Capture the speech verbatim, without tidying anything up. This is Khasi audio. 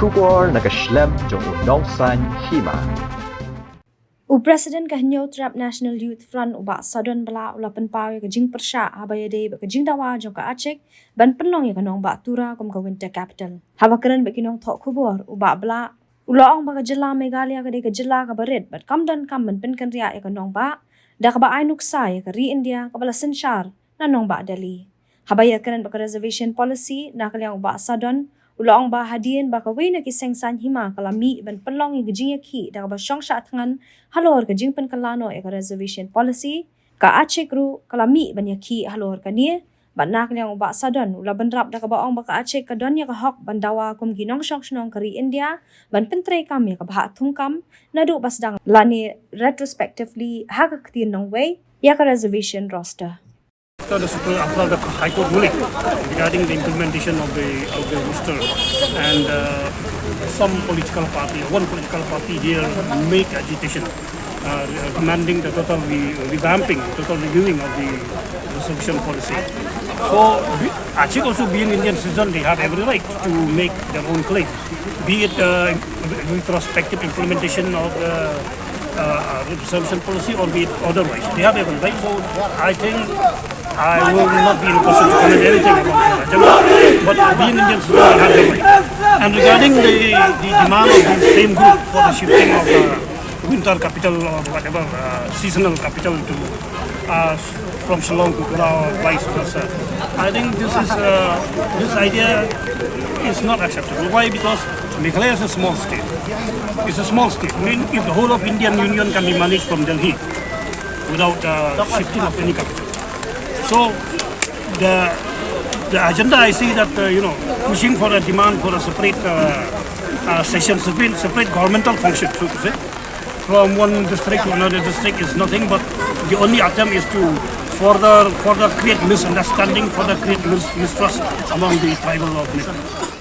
Khubor na ka shlem jong u nongsan hima. U President ka Hynñiewtrep National Youth Front, u Bah Sadon Blah, u la pynpaw ïa ka jingpyrshah haba ïadei bad ka jingdawa jong ka Achik ban pynlong ïa ka nongbah Tura kum ka Winter Capital. Haba kren bad ki nongthoh khubor, u Bah Blah u la ong ba ka jylla Meghalaya ka dei ka jylla kaba rit bad kam donkam ban pynkynriah ïa ka nongbah da kaba ai nuksa ïa ka ri India kaba la synshar na nongbah Delhi. Haba ïakren bad ka reservation policy, na ka liang u Bah Sadon u la ong ba hadien ba kawei na ki seng saiñ hima ka la mih ban pynlong ïa ka jingïakhih da kaba shong shah thngan halor ka jingpynkylla noh ïa ka reservation policy, ka Achik ruh ka la mih ban ïakhih halor kane. Bad na ka liang u Bah Sadon u la bynrap da kaba ong ba ka Achik ka don ïa ka hok ban dawa kum ki nongshong shnong ka ri India ban pyntreikam ïa ka bhah thungkam naduh ba sdang lane retrospectively ha ka ktien nongwei ïa ka reservation roster. After the Supreme, after the High Court ruling regarding the implementation of the, of the roster, and, uh, some political party, one political party here make agitation, uh, demanding the total re-, revamping, total reviewing of the reservation policy. So, be-, Achik also being Indian citizen, they have every right to make their own claim, be it, uh, retrospective implementation of the, uh, uh, reservation policy or be it otherwise. They have every right. So I think I will not be in a position to comment anything about the agenda. But being Indian citizen, they have the right. And regarding the, the demand of the same group for the shifting of the winter capital or whatever, uh, seasonal capital to, uh, from Shillong to Tura or vice versa, I think this is, uh, this idea is not acceptable. Why? Because Meghalaya is a small state. It's a small state. I mean, if the whole of Indian Union can be managed from Delhi without, uh, shifting of any capital. So the, the agenda, I see that, uh, you know, pushing for a demand for a separate, uh, uh, session, separate, separate governmental function, so to say, from one district to another district is nothing but the only attempt is to further, further create misunderstanding, further create mis-, mistrust among the tribal of Meghalaya.